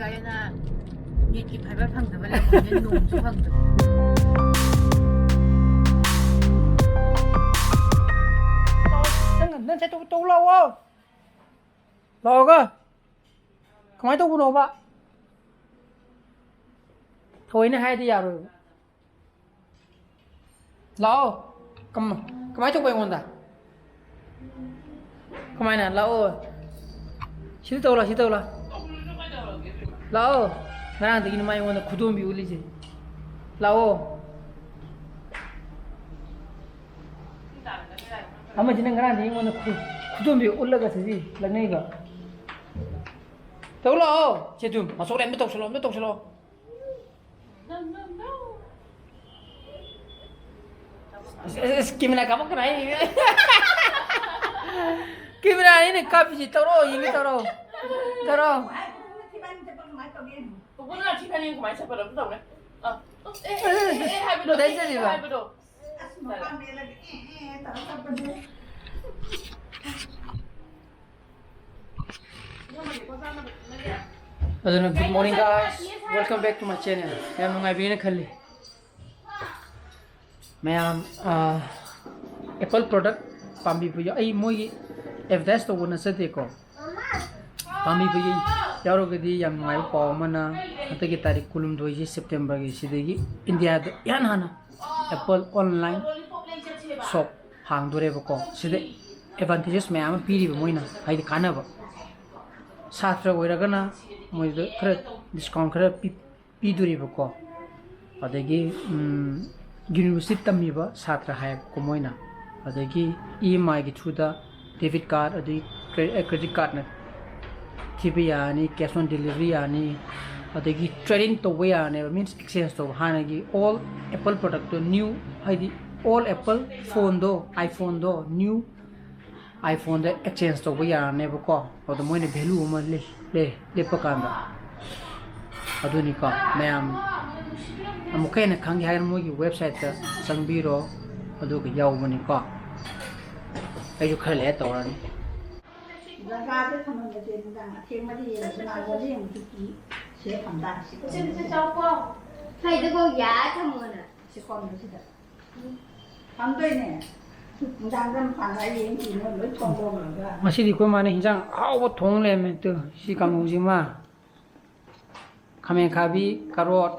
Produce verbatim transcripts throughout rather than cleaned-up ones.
ꯀꯥꯏꯅ ꯅꯦꯠꯀꯤ ꯐꯥꯏꯕꯔ ꯐꯪꯗꯕ ꯂꯝ ꯑꯣꯏꯕꯅꯤꯅ ꯅꯣꯡꯁꯨ ꯐꯪꯗꯕ꯫ ꯅꯪ, ꯅꯪ ꯁꯦ ꯇꯧ, ꯇꯧ ꯂꯥꯛꯑꯣ꯫ ꯂꯥꯛꯑꯣꯒ꯫ ꯀꯃꯥꯏꯅ ꯇꯧꯕꯅꯣꯕ? ꯊꯑꯣꯏꯅ ꯍꯥꯏꯗꯤ ꯌꯥꯔꯣꯏꯕ꯫ ꯂꯥꯛꯑꯣ꯫ ꯀꯃ-, ꯀꯃꯥꯏꯅ ꯇꯧꯕ ꯑꯩꯉꯣꯟꯗ? ꯀꯃꯥꯏꯅ? ꯂꯥꯛꯑꯣ꯫ ꯁꯤꯗ ꯇꯧ ꯂꯥꯎ, ꯁꯤꯗ ꯇꯧ ꯂꯥꯎ꯫ ꯂꯥꯛꯑꯣ꯫ ꯉꯔꯥꯡꯗꯒꯤꯅꯤ ꯃꯥ ꯑꯩꯉꯣꯟꯗ ꯈꯨꯗꯣꯝꯕꯤ ꯎꯠꯂꯤꯁꯦ꯫ ꯂꯥꯛꯑꯣ꯫ ꯑꯃꯁꯤꯅ ꯉꯔꯥꯡꯗꯒꯤ ꯑꯩꯉꯣꯟꯗ ꯈꯨ-, ꯈꯨꯗꯣꯝꯕꯤ ꯎꯠꯂꯒ ꯁꯤꯗꯤ ꯂꯛꯅꯩꯕ꯫ ꯇꯧ ꯂꯥꯛꯑꯣ꯫ ꯁꯦ ꯑꯗꯨꯝ ꯃꯁꯣꯛ ꯑꯝꯇ ꯇꯧꯁꯜꯂꯣ, ꯑꯝꯇ ꯇꯧꯁꯜꯂꯣ꯫ ꯑꯁ, ꯑꯁ, ꯑꯁ, ꯀꯦꯃꯦꯔꯥ ꯀꯥꯞꯄꯛꯀꯅꯨ ꯍꯥꯏꯔꯤꯅꯦ꯫ ꯀꯦꯃꯦꯔꯥꯅꯤꯅꯦ ꯀꯥꯞꯄꯤꯁꯤ꯫ ꯇꯧꯔꯛꯑꯣ, ꯌꯦꯡꯒꯦ ꯇꯧꯔꯛꯑꯣ꯫ ꯇꯧꯔꯛꯑꯣ꯫ ꯄꯨꯄꯨꯅ ꯊꯤ ꯐꯅꯦꯛ ꯀꯃꯥꯏꯅ ꯁꯦꯠꯄꯅꯣ ꯑꯝꯇ ꯇꯧꯒꯦ꯫ ꯑꯥ꯫ ꯑꯦ, ꯑꯦ, ꯑꯦ, ꯑꯦ, ꯍꯥꯏꯕꯗꯣ, ꯑꯦ, ꯑꯦ, ꯍꯥꯏꯕꯗꯣ꯫ ꯑꯗꯨꯅ, good morning, guys. Welcome back to my channel. ꯌꯥꯝ ꯅꯨꯡꯉꯥꯏꯕꯤꯔꯦꯅ ꯈꯜꯂꯤ꯫ ꯃꯌꯥꯝ, ꯑꯥ, Apple product ꯄꯥꯝꯕꯤꯕ ꯌꯥꯎ-, ꯑꯩ ꯃꯣꯏꯒꯤ advertise ꯇꯧꯕ ꯅꯠꯆꯗꯦꯀꯣ꯫ ꯄꯥꯝꯕꯤꯕ ꯌꯥꯎꯔꯒꯗꯤ ꯌꯥꯝ ꯅꯨꯡꯉꯥꯏꯕ ꯄꯥꯎ ꯑꯃꯅ, ꯍꯟꯗꯛꯀꯤ ꯇꯥꯔꯤꯛ ꯀꯨꯟꯍꯨꯝꯗꯣꯏꯁꯤ Septemberꯒꯤ, ꯁꯤꯗꯒꯤ ꯏꯟꯗꯤꯌꯥꯗ ꯏꯍꯥꯟ ꯍꯥꯟꯅ Apple online shop ꯍꯥꯡꯗꯣꯔꯦꯕꯀꯣ꯫ ꯁꯤꯗ advantages ꯃꯌꯥꯝ ꯑꯃ ꯄꯤꯔꯤꯕ ꯃꯣꯏꯅ, ꯍꯥꯏꯗꯤ ꯀꯥꯟꯅꯕ꯫ ꯁꯥꯇ꯭ꯔ ꯑꯣꯏꯔꯒꯅ ꯃꯣꯏꯗ ꯈꯔ discount ꯈꯔ ꯄꯤ-, ꯄꯤꯗꯣꯔꯤꯕꯀꯣ꯫ ꯑꯗꯒꯤ, ꯎꯝ, university ꯇꯝꯃꯤꯕ ꯁꯥꯇ꯭ꯔ ꯍꯥꯏꯌꯦꯕꯀꯣ ꯃꯣꯏꯅ꯫ ꯑꯗꯒꯤ EMIꯒꯤ throughꯗ debit card, ꯑꯗꯒꯤ cre-, credit cardꯅ ꯊꯤꯕ ꯌꯥꯔꯅꯤ, cash on delivery ꯌꯥꯔꯅꯤ, ꯑꯗꯒꯤ trading ꯇꯧꯕ ꯌꯥꯔꯅꯦꯕ, means exchange ꯇꯧꯕ꯫ ꯍꯥꯟꯅꯒꯤ all Apple productꯇꯣ new, ꯍꯥꯏꯗꯤ all Apple phoneꯗꯣ, iPhoneꯗꯣ new iPhoneꯗ exchange ꯇꯧꯕ ꯌꯥꯔꯅꯦꯕꯀꯣ꯫ ꯑꯗꯣ ꯃꯣꯏꯅ value ꯑꯃ ꯂꯩ, ꯂꯩ, ꯂꯦꯞꯄ ꯀꯥꯟꯗ꯫ ꯑꯗꯨꯅꯤꯀꯣ, ꯃꯌꯥꯝ ꯑꯃꯨꯛꯀ ꯍꯦꯟꯅ ꯈꯪꯒꯦ ꯍꯥꯏꯔꯒꯅ ꯃꯣꯏꯒꯤ websiteꯇ ꯆꯪꯕꯤꯔꯣ, ꯑꯗꯨꯒ ꯌꯥꯎꯕꯅꯤꯀꯣ꯫ ꯑꯩꯁꯨ ꯈꯔ ꯂꯩꯔ ꯇꯧꯔꯅꯤ꯫ ꯖꯒꯥꯗ ꯊꯝꯃꯝꯕꯁꯦ ꯅꯨꯡꯗꯥꯡ ꯑꯊꯦꯡꯕꯗ ꯌꯦꯡꯉꯁꯨ ꯃꯥ ꯋꯥꯔꯤ ꯑꯃꯨꯛꯁꯨ ꯄꯤ꯫ ꯁꯦ ꯊꯝ ꯇꯥꯔꯦ, ꯁꯤ ꯀꯣꯟꯕꯁꯤꯗ꯫ ꯁꯤꯗ ꯀꯣꯛ ꯌꯥ ꯊꯝꯃꯣꯅ꯫ ꯁꯤ ꯀꯣꯟꯕꯁꯤꯗ꯫ ꯊꯝꯗꯣꯏꯅꯦ꯫ ꯅꯨꯡꯗꯥꯡꯗ ꯃꯄꯥꯟꯗ ꯑꯩ ꯌꯦꯡ ꯀꯤꯅꯣ ꯂꯣꯏ ꯊꯣꯡ ꯂꯣꯜꯂꯒ꯫ ꯉꯁꯤꯗꯤ ꯑꯩꯈꯣꯏ ꯃꯥꯅ ꯍꯤꯟꯖꯥꯡ ꯑꯍꯥꯎꯕ ꯊꯣꯡ ꯂꯩꯔꯝꯃꯦ꯫ ꯇꯨ, ꯁꯤ ꯀꯥꯡꯍꯧꯁꯤꯃ꯫ ꯈꯥꯃꯦꯟ ꯈꯥꯕꯤ, ꯀꯥꯔꯣꯠ,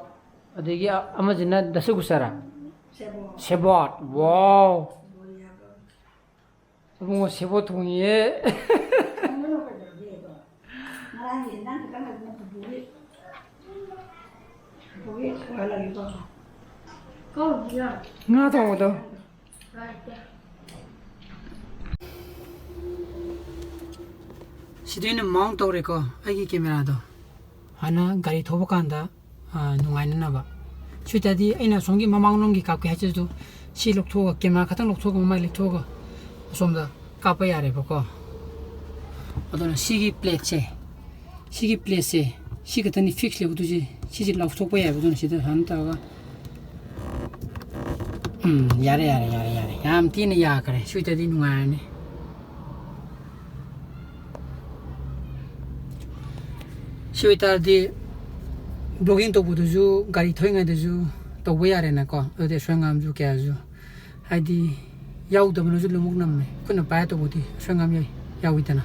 ꯑꯗꯒꯤ ꯑ-, ꯑꯃꯁꯤꯅ ꯗꯁꯀꯨꯁꯔꯥ? ꯁꯦꯕꯣꯠ꯫ ꯁꯦꯕꯣꯠ꯫ ꯋꯥꯎ! ꯁꯦꯕꯣꯠ ꯌꯥꯕ꯭ꯔꯣ? ꯏꯕꯨꯡꯉꯣ, ꯁꯦꯕꯣꯠ ꯊꯣꯡꯉꯤꯌꯦ꯫ ꯊꯣꯡꯉꯨꯅꯨ ꯀꯩꯗꯧꯔꯒꯦ ꯑꯗꯣ? ꯉꯔꯥꯡꯒꯤ ꯏꯟꯖꯥꯡ ꯈꯤꯇꯪ ꯑꯗꯨꯅ ꯄꯨꯄꯨꯒꯤ, ꯄꯨꯄꯨꯒꯤ ꯄꯨꯍꯜꯂꯒꯦꯀꯣ꯫ ꯀꯧ, ꯏꯟꯖꯥꯡ꯫ ꯉꯥ ꯊꯣꯡꯕꯗꯣ꯫ ꯁꯤꯗ ꯑꯩꯅ mount ꯇꯧꯔꯦꯀꯣ, ꯑꯩꯒꯤ camera ꯗꯣ꯫ ꯍꯥꯟꯅ ꯒꯥꯔꯤ ꯊꯧꯕ ꯀꯥꯟꯗ, ꯑ, ꯅꯨꯡꯉꯥꯏꯅꯅꯕ꯫ ꯁꯤ ꯑꯣꯏꯇꯥꯔꯗꯤ ꯑꯩꯅ ꯑꯁꯣꯝꯒꯤ ꯃꯃꯥꯡꯂꯣꯝꯒꯤ ꯀꯥꯞꯀꯦ ꯍꯥꯏꯁꯤꯁꯨ ꯁꯤ ꯂꯧꯊꯣꯛꯑꯒ, camera ꯈꯛꯇꯪ ꯂꯧꯊꯣꯛꯑꯒ, ꯃꯃꯥꯏ ꯂꯩꯊꯣꯛꯑꯒ ꯑꯁꯣꯝꯗ ꯀꯥꯞꯄ ꯌꯥꯔꯦꯕꯀꯣ꯫ ꯑꯗꯨꯅ ꯁꯤꯒꯤ plate ꯁꯦ, ꯁꯤꯒꯤ plate ꯁꯦ, ꯁꯤ ꯈꯛꯇꯅꯤ fix ꯂꯩꯍꯧꯗꯣꯏꯁꯦ꯫ ꯁꯤꯁꯦ ꯂꯧꯊꯣꯛꯄ ꯌꯥꯏꯕ꯫ ꯑꯗꯨꯅ ꯁꯤꯗ ꯁꯨꯃꯥꯏꯅ ꯇꯧꯔꯒ, ꯎꯝ, ꯌꯥꯔꯦ, ꯌꯥꯔꯦ, ꯌꯥꯔꯦ, ꯌꯥꯔꯦ꯫ ꯌꯥꯝ ꯊꯤꯅ ꯌꯥꯈ꯭ꯔꯦ꯫ ꯁꯤ ꯑꯣꯏꯇꯥꯔꯗꯤ ꯅꯨꯡꯉꯥꯏꯔꯅꯤ꯫ ꯁꯤ ꯑꯣꯏꯇꯥꯔꯗꯤ vlogging ꯇꯧꯕꯗꯨꯁꯨ, ꯒꯥꯔꯤ ꯊꯧꯔꯤꯉꯩꯗꯁꯨ ꯇꯧꯕ ꯌꯥꯔꯦꯅꯀꯣ꯫ ꯑꯗꯨꯗꯤ ꯑꯁꯣꯏ ꯑꯉꯥꯝꯁꯨ ꯀꯌꯥꯁꯨ, ꯍꯥꯏꯗꯤ, ꯌꯥꯎꯗꯕꯅꯁꯨ ꯂꯣꯏꯅꯃꯛ ꯅꯝꯃꯦ꯫ ꯈꯨꯠꯅ ꯄꯥꯏꯔ ꯇꯧꯕꯗꯤ ꯑꯁꯣꯏ ꯑꯉꯥꯝ ꯌꯥꯎ-, ꯌꯥꯎꯋꯤꯗꯅ꯫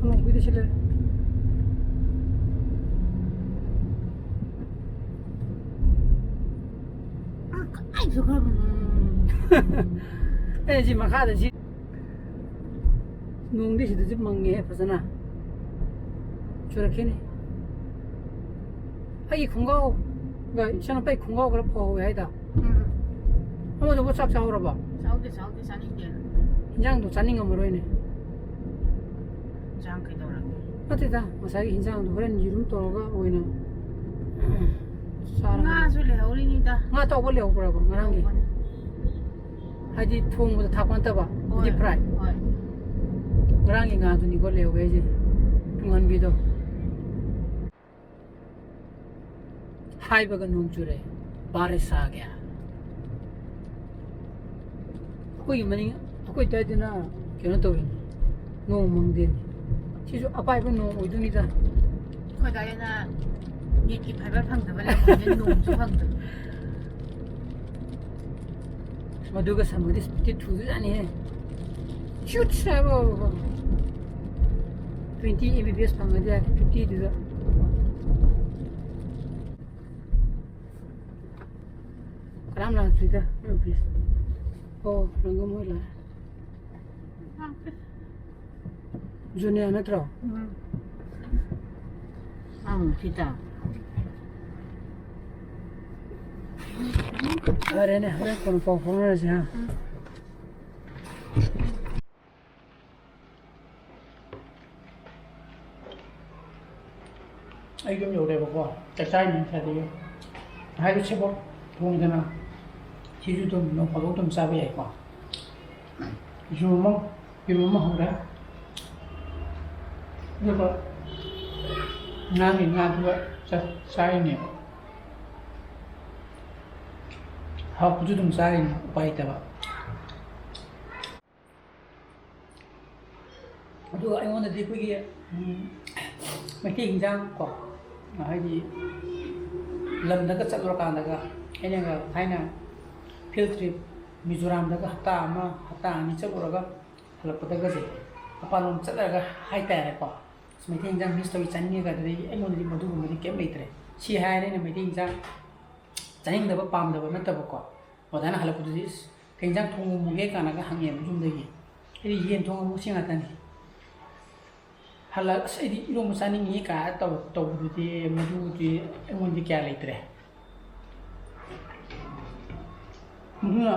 ꯑꯉꯧꯕꯤꯗ ꯁꯤꯜꯂꯦ꯫ ꯑꯥ, ꯀꯥꯏꯁꯨ ꯈꯔ, ꯎꯝ꯫ ꯑꯦ, ꯁꯤ ꯃꯈꯥꯗ ꯁꯤ ꯅꯣꯡꯗꯤ ꯁꯤꯗꯁꯨ ꯃꯪꯉꯦ ꯐꯖꯅ꯫ ꯆꯨꯔꯛꯈꯤꯅꯤ꯫ ꯑꯩꯒꯤ ꯈꯣꯡꯒ꯭ꯔꯥꯎꯒ ꯏꯆꯥꯅꯨꯄꯥꯒꯤ ꯈꯣꯡꯒ꯭ꯔꯥꯎ ꯈꯔ ꯐꯧꯍꯧꯋꯦ ꯍꯥꯏꯗ꯫ ꯎꯝ꯫ ꯑꯃꯗꯨꯕꯨ ꯆꯥꯛ ꯆꯥꯍꯧꯔꯕꯣ? ꯆꯥꯎꯗꯦ, ꯆꯥꯎꯗꯦ, ꯆꯥꯅꯤꯡꯗꯦ꯫ ꯍꯤꯟꯖꯥꯡꯗꯣ ꯆꯥꯅꯤꯡꯉꯝꯃꯔꯣꯏꯅꯦ꯫ ꯍꯤꯟꯖꯥꯡ ꯀꯩꯗꯧꯔꯒꯦ? ꯅꯠꯇꯦꯗ, ꯉꯁꯥꯏꯒꯤ ꯍꯤꯟꯖꯥꯡꯗꯣ ꯍꯣꯔꯦꯟ ꯌꯦꯔꯨꯝ ꯇꯧꯔꯒ ꯑꯣꯏꯅ ꯆꯥꯔꯒ꯫ ꯉꯥꯁꯨ ꯂꯩꯍꯧꯔꯤꯅꯤꯗ꯫ ꯉꯥ ꯑꯇꯥꯎꯕ ꯂꯩꯍꯧꯕ꯭ꯔꯕ ꯉꯔꯥꯡꯒꯤ? ꯂꯩꯍꯧꯕꯅꯦ꯫ ꯍꯥꯏꯗꯤ ꯊꯣꯡꯕꯗ ꯊꯥꯛꯄ ꯅꯠꯇꯕ, ꯍꯣꯏ, deep fry? ꯍꯣꯏ꯫ ꯉꯔꯥꯡꯒꯤ ꯉꯥꯗꯨꯅꯤꯀꯣ ꯂꯩꯍꯧꯒꯦ ꯍꯥꯏꯁꯦ, ꯇꯨꯡꯍꯟꯕꯤꯗꯣ꯫ ꯍꯥꯏꯕꯒ ꯅꯣꯡ ꯆꯨꯔꯦ꯫ ꯕꯥꯔꯤꯁ ꯑꯥ ꯒꯌꯥ꯫ ꯑꯩꯈꯣꯏꯒꯤ ꯃꯅꯤꯡ, ꯑꯩꯈꯣꯏ ꯑꯗꯨꯋꯥꯏꯗꯅ ꯀꯩꯅꯣ ꯇꯧꯔꯤꯅꯤ, ꯅꯣꯡ ꯃꯪꯗꯦꯅꯤ꯫ ꯁꯤꯁꯨ ꯑꯄꯥꯏꯕ ꯅꯣꯡ ꯑꯣꯏꯗꯣꯏꯅꯤꯗ꯫ ꯑꯩꯈꯣꯏ ꯑꯗꯨꯋꯥꯏꯗꯅ ꯅꯦꯠꯀꯤ fiber ꯐꯪꯗꯕ ꯂꯝ ꯑꯣꯏꯕꯅꯤꯅ ꯅꯣꯡꯁꯨ ꯐꯪꯗꯕ꯫ ꯃꯗꯨꯒ ꯁꯝꯃꯗꯤ speed ꯊꯨꯗꯣꯏꯖꯥꯠꯅꯤꯍꯦ꯫ ꯆꯨꯠ ꯍꯥꯏꯕ꯫ Twenty M B P S ꯐꯪꯉꯗꯤ ꯌꯥꯔꯦ, fifty ꯗꯨꯗ꯫ ꯀꯅꯥꯝ ꯂꯥꯛꯇ꯭ꯔꯤꯗ, please꯫ ꯑꯣ, ꯔꯪꯒꯝ ꯍꯣꯏ ꯂꯥꯛꯑꯦ꯫ ꯖꯨꯅꯤꯌꯔ ꯅꯠꯇ꯭ꯔꯣ? ꯎꯝ꯫ ꯑꯪ, ꯁꯤꯗ꯫ ꯐꯔꯦꯅꯦ, ꯍꯣꯔꯦꯟ ꯀꯣꯟꯅ ꯄꯥꯎ ꯐꯥꯎꯅꯔꯁꯤ, ꯍꯥ? ꯎꯝ꯫ ꯑꯩ ꯌꯨꯝ ꯌꯧꯔꯦꯕꯀꯣ, ꯆꯥꯛ ꯆꯥꯔꯤꯉꯩ ꯉꯁꯥꯏꯗꯒꯤ꯫ ꯉꯁꯥꯏꯗꯣ ꯁꯦꯕꯣꯠ ꯊꯣꯡꯗꯅ, ꯁꯤꯁꯨ ꯑꯗꯨꯝ ꯅꯣꯡ ꯐꯥꯗꯣꯛ ꯑꯗꯨꯝ ꯆꯥꯕ ꯌꯥꯏꯀꯣ꯫ ꯌꯦꯔꯨꯝ ꯑꯃ, ꯌꯦꯔꯨꯝ ꯑꯃ ꯍꯧꯔꯦ꯫ ꯑꯗꯨꯒ ꯉꯥꯒꯤ ꯉꯥꯗꯨꯒ ꯆꯥ-, ꯆꯥꯔꯤꯅꯦꯕ꯫ ꯍꯥꯎꯕꯁꯨ ꯑꯗꯨꯝ ꯆꯥꯔꯤꯅꯤ, ꯎꯄꯥꯏ ꯂꯩꯇꯕ꯫ ꯑꯗꯨꯒ ꯑꯩꯉꯣꯟꯗꯗꯤ ꯑꯩꯈꯣꯏꯒꯤ, ꯎꯝ, ꯃꯩꯇꯩ ꯍꯤꯟꯖꯥꯡ ꯀꯣ, ꯍꯥꯏꯗꯤ ꯂꯝꯗꯒ ꯆꯠꯂꯨꯔꯀꯥꯟꯗꯒ, ꯑꯩꯅꯒ ꯊꯥꯏꯅ field trip ꯃꯤꯖꯣꯔꯥꯝꯗꯒ ꯍꯞꯇꯥ ꯑꯃ, ꯍꯞꯇꯥ ꯑꯅꯤ ꯆꯠꯂꯨꯔꯒ ꯍꯜꯂꯛꯄꯗꯒꯁꯦ, ꯃꯄꯥꯟꯂꯣꯝ ꯆꯠꯂꯒ ꯍꯥꯏꯇꯥꯔꯦꯀꯣ, ꯑꯁ, ꯃꯩꯇꯩ ꯍꯤꯟꯖꯥꯡ miss ꯇꯧꯏ, ꯆꯥꯅꯤꯡꯉꯦ ꯀꯥꯏꯗꯨꯗꯤ ꯑꯩꯉꯣꯟꯗꯗꯤ ꯃꯗꯨꯒꯨꯝꯕꯗꯤ ꯀꯩꯝ ꯂꯩꯇ꯭ꯔꯦ꯫ ꯁꯤ ꯍꯥꯏꯔꯦ ꯑꯩꯅ ꯃꯩꯇꯩ ꯍꯤꯟꯖꯥꯡ ꯆꯥꯅꯤꯡꯗꯕ, ꯄꯥꯝꯗꯕ ꯅꯠꯇꯕꯀꯣ꯫ ꯑꯗꯨꯃꯥꯏꯅ ꯍꯜꯂꯛꯄꯗꯨꯗꯤ, "ꯏꯁ, ꯀꯩ ꯏꯟꯖꯥꯡ ꯊꯣꯡꯉꯝꯃꯨꯒꯦ?" ꯀꯥꯏꯅꯒ ꯍꯪꯉꯦꯕ ꯌꯨꯝꯗꯒꯤ꯫ ꯑꯩꯗꯤ, "ꯌꯦꯟ ꯊꯣꯡꯉꯝꯃꯨ, ꯁꯤ ꯉꯥꯛꯇꯅꯤ"꯫ ꯍꯜꯂꯛ-, "ꯑꯁ, ꯑꯩꯗꯤ ꯏꯔꯣꯝꯕ ꯆꯥꯅꯤꯡꯉꯤ" ꯀꯥꯏꯅ ꯇꯧ-, ꯇꯧꯕꯗꯨꯗꯤ, ꯃꯗꯨꯗꯤ ꯑꯩꯉꯣꯟꯗ ꯀꯌꯥ ꯂꯩꯇ꯭ꯔꯦ꯫ ꯑꯗꯨꯅ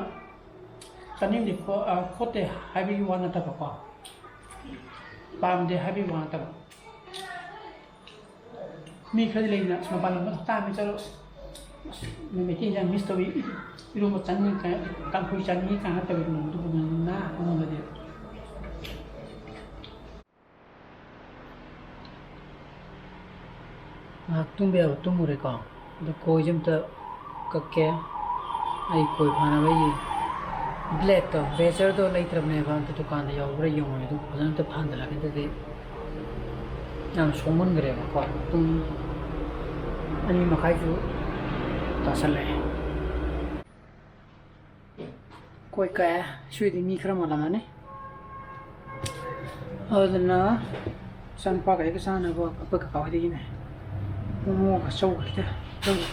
ꯆꯥꯅꯤꯡꯗꯦ ꯈꯣ-, ꯑ, ꯈꯣꯠꯇꯦ ꯍꯥꯏꯕꯒꯤ ꯋꯥ ꯅꯠꯇꯕꯀꯣ, ꯄꯥꯝꯗꯦ ꯍꯥꯏꯕꯒꯤ ꯋꯥ ꯅꯠꯇꯕ꯫ ꯃꯤ ꯈꯔꯗꯤ ꯂꯩꯗꯅ, ꯑꯁ, ꯃꯄꯥꯟ ꯂꯝꯗ ꯍꯞꯇꯥ ꯑꯃ ꯆꯠꯂꯣ, ꯑꯁ, ꯑꯁ, ꯃꯩꯇꯩ ꯏꯟꯖꯥꯡ ꯃꯤꯁ ꯇꯧꯏ, ꯏꯔꯣꯝꯕ ꯆꯥꯅꯤꯡꯉꯤ ꯀꯥꯏꯅ, ꯀꯥꯡꯁꯣꯏ ꯆꯥꯅꯤꯡꯉꯤ ꯀꯥꯏꯅ ꯇꯧꯏ, ꯑꯗꯨꯒꯨꯝꯕꯅ ꯑꯩꯉꯣꯟꯗꯗꯤ꯫ ꯉꯥꯏꯍꯥꯛ ꯇꯨꯝꯕ ꯌꯥꯕ ꯇꯨꯝꯃꯨꯔꯦꯀꯣ꯫ ꯑꯗꯨ ꯀꯣꯏꯁꯦ ꯑꯝꯇ ꯀꯛꯀꯦ꯫ ꯑꯩ ꯀꯣꯏ ꯐꯥꯅꯕ ꯑꯩꯒꯤ blade ꯇꯣ, razor ꯗꯣ ꯂꯩꯇ꯭ꯔꯕꯅꯦꯕ꯫ ꯑꯝꯇ ꯗꯨꯀꯥꯟꯗ ꯌꯥꯎꯕ꯭ꯔꯥ ꯌꯦꯡꯉꯨꯔꯦ꯫ ꯑꯗꯨ ꯐꯖꯅ ꯑꯝꯇ ꯐꯥꯍꯟꯗꯔꯒꯦ꯫ ꯑꯗꯨꯗꯤ ꯌꯥꯝ ꯁꯣꯡꯃꯟꯈ꯭ꯔꯦꯕꯀꯣ꯫ ꯄꯨꯡ ꯑꯅꯤ ꯃꯈꯥꯏꯁꯨ ꯇꯥꯁꯜꯂꯛꯑꯦ꯫ ꯀꯣꯏ ꯀꯛꯑꯦ꯫ ꯁꯤꯗꯤ ꯃꯤ ꯈꯔ ꯃꯥꯜꯂꯝꯃꯅꯤ꯫ ꯑꯗꯨꯅ ꯏꯆꯥꯅꯨꯄꯥꯒ ꯑꯩꯒ ꯆꯥꯅꯕ ꯑꯩꯈꯣꯏ ꯀꯀꯥ ꯍꯣꯏꯗꯒꯤꯅꯦ꯫ ꯃꯣꯃꯣꯒ ꯆꯧꯒ ꯈꯤꯇ ꯂꯧꯔꯨꯒꯦ꯫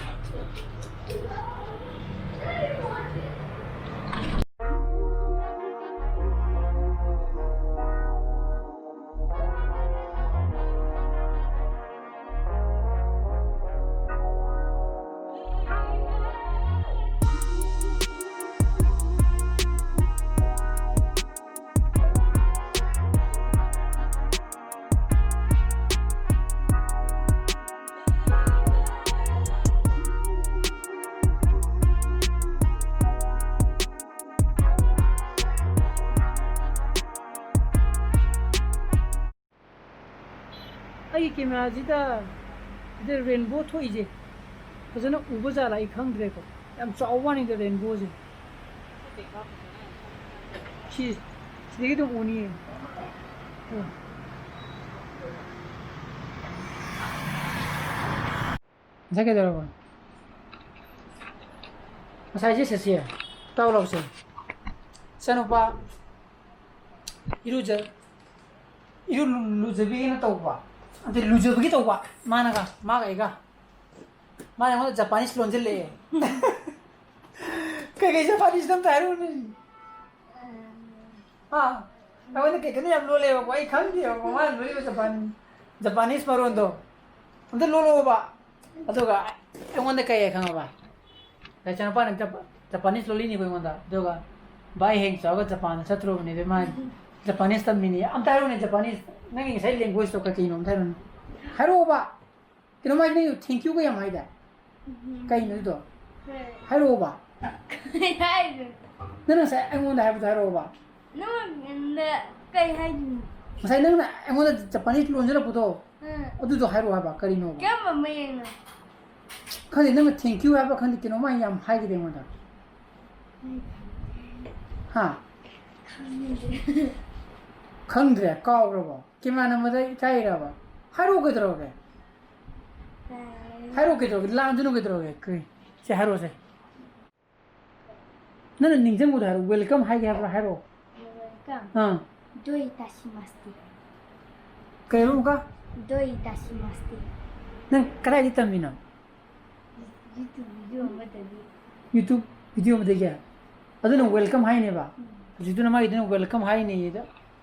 ꯑꯩꯒꯤ camera ꯁꯤꯗ ꯁꯤꯗ rainbow ꯊꯣꯛꯏꯁꯦ ꯐꯖꯅ ꯎꯕ ꯖꯥꯠꯂ ꯑꯩ ꯈꯪꯗ꯭ꯔꯦꯀꯣ꯫ ꯌꯥꯝ ꯆꯥꯎꯕ ꯋꯥꯅꯤꯗ rainbow ꯁꯦ꯫ ꯁꯤ, ꯁꯤꯗꯒꯤ ꯑꯗꯨꯝ ꯎꯅꯤꯌꯦ꯫ ꯉꯁꯥꯏ ꯀꯩꯗꯧꯔꯕ? ꯉꯁꯥꯏꯁꯦ ꯁꯦ, ꯁꯦ, ꯇꯥꯎ ꯂꯥꯎꯁꯦ꯫ ꯏꯆꯥꯅꯨꯄꯥ ꯏꯔꯨꯖ-, ꯏꯔꯨ ꯂꯨ-, ꯂꯨꯖꯕꯤꯒꯦꯅ ꯇꯧꯕ꯫ ꯑꯗꯩ ꯂꯨꯖꯕꯒꯤ ꯇꯧꯕ꯫ ꯃꯥꯅꯒ, ꯃꯥꯒ ꯑꯩꯒ꯫ ꯃꯥꯅ ꯑꯩꯉꯣꯟꯗ Japanese ꯂꯣꯟꯁꯤꯜꯂꯛꯑꯦ꯫ ꯀꯩꯀꯩ Japanese ꯅꯣ ꯑꯝꯇ ꯍꯥꯏꯔꯛꯎꯅꯦ꯫ ꯍꯥ? ꯑꯩꯉꯣꯟꯗ ꯀꯩ ꯀꯩꯅꯣ ꯌꯥꯝ ꯂꯣꯜꯂꯦꯕꯀꯣ, ꯑꯩ ꯈꯪꯗꯦꯕꯀꯣ, ꯃꯥꯅ ꯂꯣꯜꯂꯤꯕ Japan-, Japanese ꯃꯔꯣꯟꯗꯣ꯫ ꯑꯝꯇ ꯂꯣꯜꯂꯛꯑꯣꯕ꯫ ꯑꯗꯨꯒ ꯑꯩꯉꯣꯟꯗ ꯀꯩ ꯍꯥꯏ ꯈꯪꯉꯕ? ꯏꯆꯥꯅꯨꯄꯥꯅ ꯖꯄ-, Japanese ꯂꯣꯜꯂꯤꯅꯤꯀꯣ ꯑꯩꯉꯣꯟꯗ꯫ ꯑꯗꯨꯒ ꯚꯥꯏ ꯍꯌꯦꯡ ꯆꯥꯎꯔꯒ ꯖꯄꯥꯟꯗ ꯆꯠꯇ꯭ꯔꯣꯕꯅꯦꯕ ꯃꯥ꯫ ꯖꯄꯥꯅꯤꯁ ꯇꯝꯃꯤꯅꯦ꯫ ꯑꯝꯇ ꯍꯥꯏꯔꯣꯅꯦ, ꯖꯄꯥꯅꯤꯁ꯫ ꯅꯪꯒꯤ ꯉꯁꯥꯏ language ꯇꯣ ꯀꯩ ꯀꯩꯅꯣ ꯑꯝꯇ ꯍꯥꯏꯔꯣꯅꯦ꯫ ꯍꯥꯏꯔꯛꯑꯣꯕ꯫ ꯀꯩꯅꯣꯝ ꯍꯥꯏ, ꯅꯪ thank you ꯒ ꯌꯥꯝ ꯍꯥꯏꯗꯥꯏ? ꯎꯝ꯫ ꯀꯩꯅꯣ ꯑꯗꯨꯗꯣ? ꯍꯣꯏ꯫ ꯍꯥꯏꯔꯛꯑꯣꯕ꯫ ꯀꯩ ꯍꯥꯏꯗꯣꯏꯅꯣ? ꯅꯪ ꯉꯁꯥꯏ ꯑꯩꯉꯣꯟꯗ ꯍꯥꯏꯕꯗꯣ ꯍꯥꯏꯔꯛꯑꯣꯕ꯫ ꯅꯉꯣꯟꯗ ꯀꯩ ꯍꯥꯏꯗꯣꯏꯅꯣ? ꯉꯁꯥꯏ ꯅꯪꯅ ꯑꯩꯉꯣꯟꯗ ꯖꯄꯥꯅꯤꯁ ꯂꯣꯟꯖꯜꯂꯛꯄꯗꯣ, ꯎꯝ꯫ ꯑꯗꯨꯗꯣ ꯍꯥꯏꯔꯛꯑꯣ ꯍꯥꯏꯕ, ꯀꯔꯤꯅꯣꯕ? ꯀꯔꯝꯕ ꯃꯌꯦꯛꯅꯣ? ꯈꯪꯗꯦ, ꯅꯪꯅ thank you ꯍꯥꯏꯕ ꯈꯪꯗꯦ, ꯀꯩꯅꯣꯝꯃ ꯌꯥꯝ ꯍꯥꯏꯈꯤꯗꯦ ꯑꯩꯉꯣꯟꯗ꯫ ꯍꯥ? ꯈꯪꯗ꯭ꯔꯦ, ꯀꯥꯎꯈ꯭ꯔꯕꯣ? ꯀꯦꯃꯦꯔꯥ ꯅꯝꯕꯗ ꯏꯀꯥꯏꯔꯕ? ꯍꯥꯏꯔꯛꯑꯣ ꯀꯩꯗꯧꯔꯒꯦ? ꯍꯥꯏꯔꯛꯑꯣ ꯀꯩꯗꯧꯔꯒꯦ? ꯂꯥꯡꯗꯅꯣ ꯀꯩꯗꯧꯔꯒꯦ? ꯀꯩ? ꯁꯦ ꯍꯥꯏꯔꯛꯑꯣꯁꯦ꯫ ꯅꯪꯅ ꯅꯤꯡꯁꯤꯡꯕꯗꯣ ꯍꯥꯏꯔꯛꯑꯣ, welcome ꯍꯥꯏꯒꯦ ꯍꯥꯏꯕ꯭ꯔꯣ? ꯍꯥꯏꯔꯛꯑꯣ꯫ Welcome꯫ ꯑꯥ꯫ ꯗꯣꯏ ꯇꯥꯁꯤꯃꯥꯁꯇꯦ꯫ ꯀꯩ ꯑꯃꯨꯛꯀ? ꯗꯣꯏ ꯇꯥꯁꯤꯃꯥꯁꯇꯦ꯫ ꯅꯪ ꯀꯗꯥꯏꯗ ꯇꯝꯃꯤꯅꯣ? YouTube video ꯑꯃꯗꯒꯤ꯫ YouTube video ꯑꯃꯗꯒꯤ? ꯑꯗꯨꯅ welcome ꯍꯥꯏꯅꯦꯕ? ꯎꯝ꯫ ꯍꯧꯖꯤꯛꯇꯨꯅ ꯃꯥꯒꯤꯗꯨꯅ welcome ꯍꯥꯏꯅꯦꯌꯦ꯫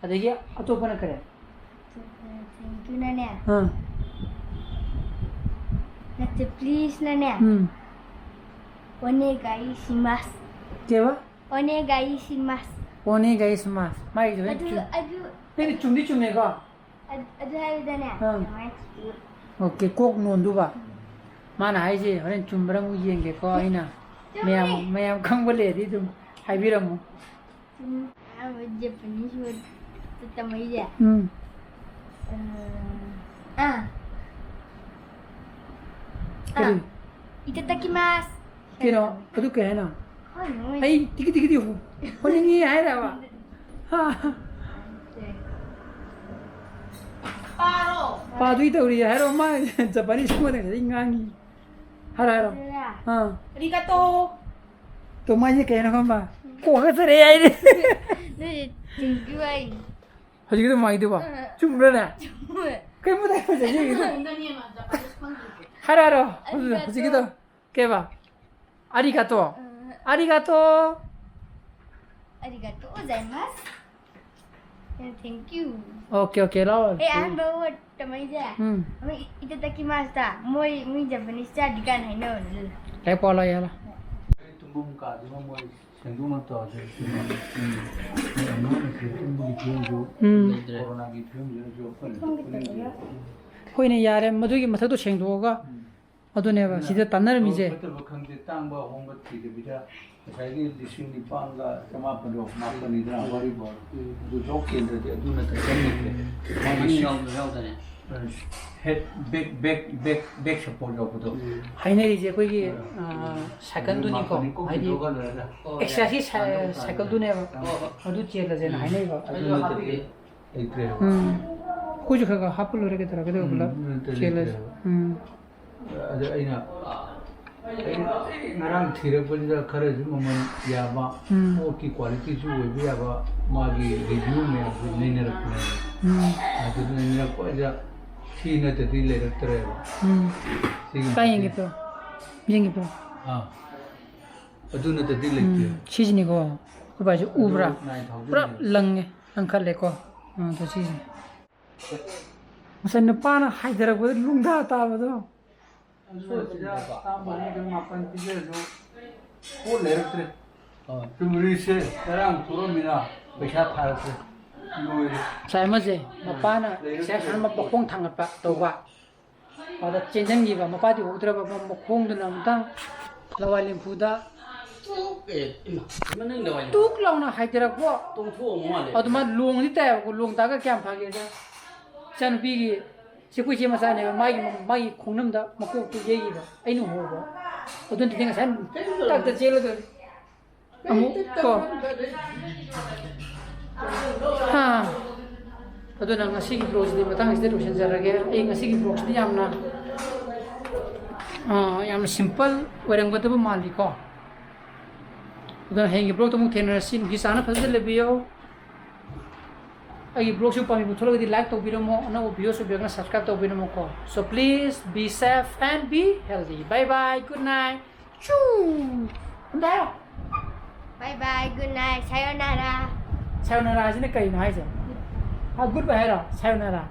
ꯑꯗꯒꯤ ꯑꯇꯣꯞꯄꯅ ꯀꯔꯤ? Thank you ꯅꯅꯦ꯫ ꯑꯥ꯫ ꯅꯠꯇꯦ, please ꯅꯅꯦ꯫ ꯎꯝ꯫ ꯑꯣꯅꯦꯒꯥꯏ ꯁꯤꯃꯥꯁ꯫ ꯀꯩꯕ? ꯑꯣꯅꯦꯒꯥꯏ ꯁꯤꯃꯥꯁ꯫ ꯑꯣꯅꯦꯒꯥꯏ ꯁꯤꯃꯥꯁ꯫ ꯃꯥꯒꯤꯗꯨꯅ ꯑꯗꯨ, ꯆꯨꯝ-, ꯑꯗꯨ, ꯅꯪꯗꯤ ꯆꯨꯝꯗꯤ ꯆꯨꯝꯃꯦꯀꯣ? ꯑꯗꯨ, ꯑꯗꯨ ꯍꯥꯏꯕꯗꯅꯦ, ꯑꯥ꯫ ꯀꯃꯥꯏꯅ ꯇꯧꯗꯣꯏꯅꯣ? OK, ꯀꯣꯛ ꯅꯣꯟꯗꯨꯕ꯫ ꯎꯝ꯫ ꯃꯥꯅ ꯍꯥꯏꯁꯦ ꯍꯣꯔꯦꯟ ꯆꯨꯝꯕ꯭ꯔꯥ ꯑꯃꯨꯛ ꯌꯦꯡꯒꯦꯀꯣ ꯑꯩꯅ꯫ ꯆꯨꯝꯃꯦ꯫ ꯃꯌꯥꯝ, ꯃꯌꯥꯝ ꯈꯪꯕ ꯂꯩꯔꯗꯤ ꯑꯗꯨꯝ ꯍꯥꯏꯕꯤꯔꯝꯃꯣ꯫ ꯎꯝ, ꯑꯍꯥꯟꯕ Japanese word ꯇꯝꯃꯛꯏꯁꯦ꯫ ꯎꯝ꯫ ꯑ, ꯑꯥ꯫ ꯀꯔꯤ? ꯑꯥ꯫ ꯏꯇꯥꯗꯥꯀꯤꯃꯥꯁ꯫ ꯀꯩꯅꯣ? ꯑꯗꯨ ꯀꯩ ꯍꯥꯏꯅꯣ? ꯈꯪꯗꯦ ꯃꯣꯏ꯫ ꯑꯩ ꯇꯤꯀꯤ ꯇꯤꯀꯤ ꯇꯤꯀꯤ ꯍꯣ-, ꯍꯣꯅꯤꯡꯉꯤ ꯍꯥꯏꯔꯕ? ꯍꯥ? ꯅꯠꯇꯦ꯫ ꯄꯥꯔꯣ꯫ ꯄꯥꯗꯣꯏ ꯇꯧꯔꯤ ꯍꯥꯏꯔꯣ? ꯃꯥ Japanese ꯑꯩꯉꯣꯟꯗ ꯉꯁꯥꯏ ꯉꯥꯡꯉꯤ꯫ ꯍꯥꯏꯔꯣ, ꯍꯥꯏꯔꯣ꯫ ꯑꯗꯨꯅ ꯑꯥ꯫ ꯑꯔꯤꯒꯥꯇꯣ꯫ ꯇꯣ ꯃꯥꯏꯁꯦ ꯀꯩꯅꯣ ꯈꯪꯕ? ꯀꯣꯛꯀ ꯆꯠꯂꯦ ꯍꯥꯏꯔꯦ꯫ ꯅꯣꯏ ꯆꯤꯡꯕꯤ ꯋꯥꯏ꯫ ꯍꯧꯖꯤꯛꯀꯤꯗꯣ ꯃꯥꯏꯗꯨꯕꯣ? ꯑꯥ꯫ ꯆꯨꯝꯕ꯭ꯔꯅꯦ? ꯆꯨꯝꯃꯦ꯫ ꯀꯩꯝꯇ ꯍꯥꯏ ꯐꯖꯩ ꯌꯦꯡꯉꯤꯗꯣ꯫ ꯍꯥꯏꯔꯣ, ꯍꯥꯏꯔꯣ꯫ ꯍꯧꯖꯤꯛ-, ꯑꯔꯤꯒꯥꯇꯣ꯫ ꯍꯧꯖꯤꯛꯀꯤꯗꯣ꯫ ꯀꯩꯕ? ꯑꯔꯤꯒꯥꯇꯣ꯫ ꯑꯥ꯫ ꯑꯔꯤꯒꯥꯇꯣ꯫ ꯑꯔꯤꯒꯥꯇꯣ ꯒꯣꯖꯥꯏꯃꯥꯁ꯫ Thank you꯫ OK, OK, ꯂꯥꯛꯑꯣ꯫ ꯑꯦ, ꯑꯍꯥꯟꯕ word ꯇꯝꯃꯛꯏꯁꯦ꯫ ꯎꯝ꯫ ꯑꯃ ꯏ-, ꯏꯇꯥꯗꯥꯀꯤꯃꯥꯁꯇ ꯃꯣꯏ, ꯃꯤ Japanese ꯆꯥꯗꯤ ꯀꯥꯏꯅ ꯍꯥꯏꯅꯕꯅꯦ ꯑꯗꯨꯗꯣ꯫ ꯂꯥꯏꯔꯤꯛ ꯄꯥꯎ ꯂꯥꯎ, ꯌꯥꯔꯦ꯫ ꯇꯨꯝꯐꯝ ꯀꯥꯗꯨꯃ ꯃꯣꯏ ꯁꯦꯡꯗꯣꯛꯅ ꯇꯧꯔꯁꯦ꯫ ꯎꯝ꯫ ꯑꯉꯥꯡꯒꯤ ꯐꯤꯕꯝꯒꯤ ꯐꯤꯕꯝꯁꯨ, ꯎꯝ꯫ ꯂꯩꯇ꯭ꯔꯦ꯫ ꯀꯣꯔꯣꯅꯥꯒꯤ ꯐꯤꯕꯝꯁꯤꯅꯁꯨ ꯑꯩꯈꯣꯏꯅ ꯄꯨꯛꯅꯤꯡꯁꯦ꯫ ꯍꯣꯏꯅꯦ, ꯌꯥꯔꯦ, ꯃꯗꯨꯒꯤ ꯃꯊꯛꯇꯣ ꯁꯦꯡꯗꯣꯛꯑꯒ꯫ ꯎꯝ꯫ ꯑꯗꯨꯅꯦꯕ ꯑꯗꯨꯅ ꯁꯤꯗ ꯇꯥꯟꯅꯔꯝꯃꯤꯁꯦ꯫ ꯐꯕ ꯐꯠꯇꯕ ꯈꯪꯗꯦ, ꯇꯥꯡꯕ ꯑꯍꯣꯡꯕ ꯊꯤꯗꯕꯤꯗ ꯉꯁꯥꯏꯒꯤ ꯂꯤꯁꯤꯡ ꯅꯤꯄꯥꯟꯒ ꯆꯃꯥꯄꯟꯗꯣ, ꯃꯥꯄꯟꯅꯤꯗꯅ ꯋꯥꯔꯤꯕꯣ꯫ ꯎꯝ꯫ ꯑꯗꯨ ꯂꯣꯛ ꯀꯦꯟꯗ꯭ꯔꯗꯤ ꯑꯗꯨꯅ ꯀꯩꯁꯨ ꯅꯠꯇꯦ꯫ ꯃꯥꯒꯤ ꯃꯅꯤꯡ ꯌꯥꯎꯕ ꯌꯥꯎꯗꯅꯦ꯫ Head back, back, back, back support ꯌꯧꯕꯗꯣ꯫ ꯎꯝ꯫ ꯍꯥꯏꯅꯔꯤꯁꯦ ꯑꯩꯈꯣꯏꯒꯤ, ꯎꯝ꯫ ꯑ, ꯁꯥꯏꯀꯜꯗꯨꯅꯤꯀꯣ꯫ ꯑꯗꯨ ꯃꯥꯄꯟꯅꯤ ꯀꯣꯛ ꯍꯥꯏꯗꯤ ꯄꯨꯊꯣꯛꯑꯒ ꯂꯣꯏꯔꯦ꯫ ꯑꯣ, ꯑꯦꯛꯁꯔꯁꯥꯏꯁꯀꯤ ꯁꯥꯏ-, ꯁꯥꯟꯅꯕ ꯁꯥꯏꯀꯜꯗꯨꯅꯦꯕ꯫ ꯍꯣꯏ, ꯍꯣꯏ꯫ ꯑꯗꯨ ꯆꯦꯜꯂꯁꯦꯅ ꯎꯝ꯫ ꯍꯥꯏꯅꯩꯕ꯫ ꯑꯗꯨ ꯑꯗꯨ ꯅꯠꯇ꯭ꯔꯗꯤ ꯍꯥꯞꯄꯤꯒꯦ꯫ ꯂꯩꯇ꯭ꯔꯦꯕ꯫ ꯎꯝ꯫ ꯑꯩꯈꯣꯏꯁꯨ ꯈꯔ ꯈꯔ ꯍꯥꯞꯄ ꯂꯣꯏꯔꯦ, ꯀꯩꯗꯧꯔꯒꯦ? ꯑꯗꯨꯒ ꯎꯝ, ꯄꯨꯂꯞ ꯑꯗꯨ ꯅꯠꯇ꯭ꯔꯗꯤ ꯆꯦꯜꯂꯁꯦ꯫ ꯂꯩꯇ꯭ꯔꯦꯕ꯫ ꯎꯝ꯫ ꯑꯗ ꯑꯩꯅ, ꯑꯩꯅ ꯉꯔꯥꯡ ꯊꯤꯔꯛꯄꯁꯤꯗ ꯈꯔꯁꯨ ꯃꯃꯜ ꯌꯥꯕ, ꯎꯝ꯫ ꯄꯣꯠꯀꯤ ꯀ꯭ꯋꯥꯂꯤꯇꯤꯁꯨ ꯑꯣꯏꯕ ꯌꯥꯕ, ꯃꯥꯒꯤ ꯔꯤꯚ꯭ꯌꯨ ꯃꯌꯥꯝꯁꯨ ꯅꯩꯅꯔꯛꯄꯅꯦꯕ꯫ ꯎꯝ꯫ ꯑꯗꯨꯅ ꯅꯩꯅꯔꯛꯄꯁꯤꯗ ꯁꯤ ꯅꯠꯇꯗꯤ ꯂꯩꯔꯛꯇ꯭ꯔꯦꯕ꯫ ꯎꯝ꯫ ꯁꯤꯒꯤ ꯀꯥꯏ ꯌꯦꯡꯒꯦ ꯄ꯭ꯔꯣ? ꯌꯦꯡꯒꯦ ꯄ꯭ꯔꯣ? ꯑꯥ꯫ ꯑꯗꯨ ꯅꯠꯇꯗꯤ ꯂꯩꯇꯦ꯫ ꯎꯝ, ꯁꯤꯁꯤꯅꯤꯀꯣ꯫ ꯑꯩꯈꯣꯏ ꯕꯥꯁꯦ ꯎꯕ꯭ꯔꯥ? ꯑꯗꯨ nine thousand ꯄꯨꯔꯥ ꯅꯦ꯫ ꯂꯪꯉꯦ, ꯂꯪꯈꯠꯂꯦꯀꯣ꯫ ꯑꯥ, ꯑꯗꯣ ꯁꯤꯁꯦ꯫ ꯉꯁꯥꯏ ꯅꯨꯄꯥꯅ ꯍꯥꯏꯊꯔꯛꯄꯗ ꯂꯨꯡꯗꯥ ꯇꯥꯕꯗꯣ꯫ ꯑꯗꯨꯅ ꯁꯤꯗ ꯆꯥꯝꯃ ꯑꯅꯤꯗ ꯃꯥꯄꯟ ꯄꯤꯖꯔꯁꯨ ꯄꯣꯠ ꯂꯩꯔꯛꯇ꯭ꯔꯦ꯫ ꯑꯥ꯫ ꯆꯨꯝꯔꯤꯁꯦ ꯉꯔꯥꯡ ꯊꯣꯛꯑꯝꯃꯤꯅ ꯄꯩꯁꯥ ꯊꯥꯔꯛꯇ꯭ꯔꯦ꯫ ꯂꯣꯏꯔꯦ꯫ ꯉꯁꯥꯏ ꯑꯃꯁꯦ ꯃꯄꯥꯅ ꯂꯩꯔꯛꯇ꯭ꯔꯦ꯫ ꯉꯁꯥꯏ ꯍꯥꯟꯅ ꯃꯈꯣꯡ ꯊꯥꯡꯒꯠꯄ ꯇꯧꯕ꯫ ꯑꯗ ꯆꯦꯟꯁꯤꯟꯈꯤꯕ, ꯃꯄꯥꯗꯤ ꯎꯍꯧꯗ꯭ꯔꯕ, ꯃ-, ꯃꯈꯣꯡꯗꯨꯅ ꯑꯃꯨꯛꯇꯪ ꯂꯋꯥꯏ ꯂꯦꯝꯐꯨꯗ ꯇꯨꯛ! ꯑꯦ, ꯏꯃꯥ, ꯏꯃꯥ, ꯅꯪ ꯂꯋꯥꯏ ꯂꯦꯝꯐꯨ ꯇꯨꯛ ꯂꯥꯎꯅ ꯍꯥꯏꯊꯔꯛꯄ꯫ ꯇꯣꯡꯊꯣꯛꯑꯝꯃ ꯃꯥꯜꯂꯦ꯫ ꯑꯗꯨ ꯃꯥ ꯂꯣꯡꯗꯤ ꯇꯥꯏꯌꯦꯕꯀꯣ, ꯂꯣꯡ ꯇꯥꯔꯒ ꯀꯌꯥꯝ ꯐꯒꯦꯗ, ꯏꯆꯥꯅꯨꯄꯤꯒꯤ, ꯆꯦ ꯑꯩꯈꯣꯏ ꯏꯆꯦ ꯃꯆꯥꯅꯦꯕ, ꯃꯥꯒꯤ, ꯃꯥꯒꯤ ꯈꯣꯡꯅꯝꯗ ꯃꯀꯣꯛꯇꯨ ꯌꯩꯈꯤꯕ, ꯑꯩꯅ ꯎꯍꯧꯕ꯫ ꯑꯗꯨ ꯅꯠꯇ꯭ꯔꯗꯤ ꯉꯁꯥꯏ ꯇꯛꯇ ꯆꯦꯜꯂꯗꯣꯏꯅꯤ꯫ ꯑꯃꯨꯛ ꯀꯣ꯫ ꯍꯥ꯫ ꯑꯗꯨꯅ ꯉꯁꯤꯒꯤ vlog ꯁꯤꯗꯤ ꯃꯇꯥꯡꯁꯤꯗ ꯂꯣꯏꯁꯤꯟꯖꯔꯒꯦ꯫ ꯑꯩ ꯉꯁꯤꯒꯤ vlog ꯁꯤꯗꯤ ꯌꯥꯝꯅ, ꯑꯥ, ꯌꯥꯝꯅ simple ꯑꯣꯏꯔꯝꯒꯗꯕ ꯃꯥꯜꯂꯤꯀꯣ꯫ ꯑꯗꯨꯅ ꯍꯌꯦꯡꯒꯤ vlog ꯇ ꯑꯃꯨꯛ ꯊꯦꯡꯅꯔꯁꯤ꯫ ꯅꯨꯡꯁꯤ ꯆꯥꯟꯅ ꯐꯖꯅ ꯂꯩꯕꯤꯌꯣ꯫ ꯑꯩꯒꯤ vlog ꯁꯨ ꯄꯥꯝꯕꯤꯕ ꯊꯣꯛꯂꯒꯗꯤ like ꯇꯧꯕꯤꯔꯝꯃꯣ, ꯑꯅꯧꯕ viewer ꯁꯨ ꯕꯦꯛꯅ subscribe ꯇꯧꯕꯤꯔꯝꯃꯣꯀꯣ꯫ So please be safe and be healthy. Bye bye, good night. ꯆꯨ! ꯑꯝꯇ ꯍꯥꯏꯌꯣ꯫ Bye bye, good night, sayonara꯫ Sayonara ꯁꯤꯅ ꯀꯩꯅꯣ ꯍꯥꯏꯁꯦ? ꯑ, goodbye ꯍꯥꯏꯔꯣ? Sayonara꯫